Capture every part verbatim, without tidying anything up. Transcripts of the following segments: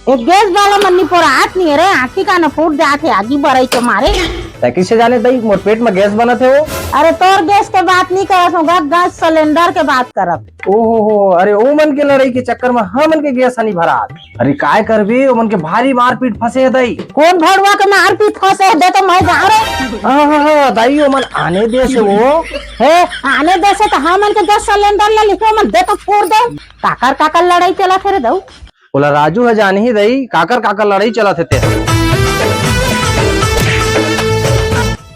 ए gas वाला मन निपोरात नहीं रे, आँखी का न फूट जात हे आगी बरई के मारे। तै किसे जाने दई, मोर पेट में गैस बनत हे वो। अरे तोर गैस के बात नहीं करत हूँ, ग-, गैस सिलेंडर के बात करत। ओहो हो, अरे ओ मन के लड़ाई के चक्कर में हमन के गैस नहीं भरात। अरे काय करबे, ओ मन के भारी मारपीट फंसे हे दई। कौन भड़वा के मारपीट फंसे हे दे तो मैं जा रे। हाँ, हाँ, हाँ, दई ओ मन आने देश हे वो। हे, आने देश हे तो हमन के गैस सिलेंडर ला लिखे, ओ मन दे तो फोड़ दे। काकर काकर लड़ाई चलत हे रे दऊ। ओला राजू ह जानही दई, काकर काकर लड़ाई चलत हे ते।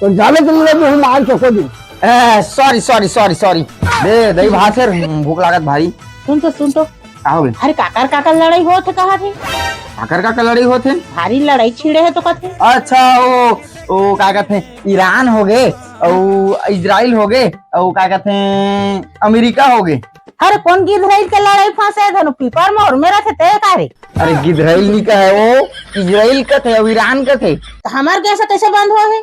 तो जाने के लिए भी हम आज चको दी। ए, सॉरी, सॉरी, सॉरी, सॉरी। दे, दई भात हे, भूख लागत भारी। सुन तो, सुन तो। का हो गे? अरे काकर काकर लड़ाई होत हे कहा थे? काकर काकर लड़ाई होत हे? भारी लड़ाई छिड़े हे तो कथे। अच्छा, ओ, ओ, का कहते हैं, ईरान हो गे, अउ इजराइल हो गे, अउ का कहते हैं, अमेरिका हो गे। अरे कौन गिधराइल के लड़ाई फंसे हे धनु पीपर में और मेरा थे ते का रे? अरे गिधराइल नहीं कहे वो, इजराइल कथे अउ ईरान कथे। तो हमार गैस कैसे बंद हो हे?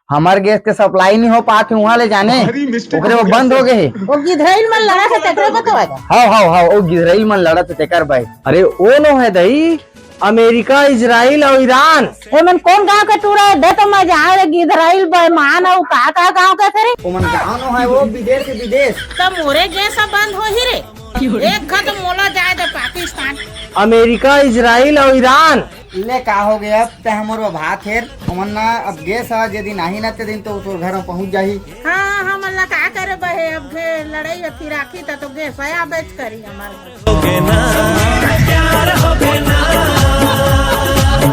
हमार गैस के सप्लाई नहीं हो पात हे, उहाँ ले जाने भारी mistake ओकरे हो वो गया बंद हो सर। गे हे। वो गिधराइल मन लड़ा थे तेकरे बतवा दे। हाव, हाव, हाव, ओ गिधराइल मन लड़ा थे तेकर भाई। अरे ओ नो हे दई, अमेरिका, इजराइल अउ ईरान। ए मन कौन गांव के टूरा हे? दे तो मैं जाए रे गिधराइल बेमान अउ का का गांव के थे रे? ओमन गांव नो हे वो, विदेश हे, विदेश। त मोरे गैस ह बंद होही रे। एक घा तो मोला जाए दे पाकिस्तान। अमेरिका, इजराइल अउ ईरान। ले का हो गे अब ते हमर वो भात हेर, ओमन ना अब गैस ह जे दिन आही ना ते दिन तो तोर घर में पहुंच जाही। हाँ, हमन ला का करे बहे, अब घे लड़ाई ह फिर आखी त तो गैस ह आबेच करी हमर घर।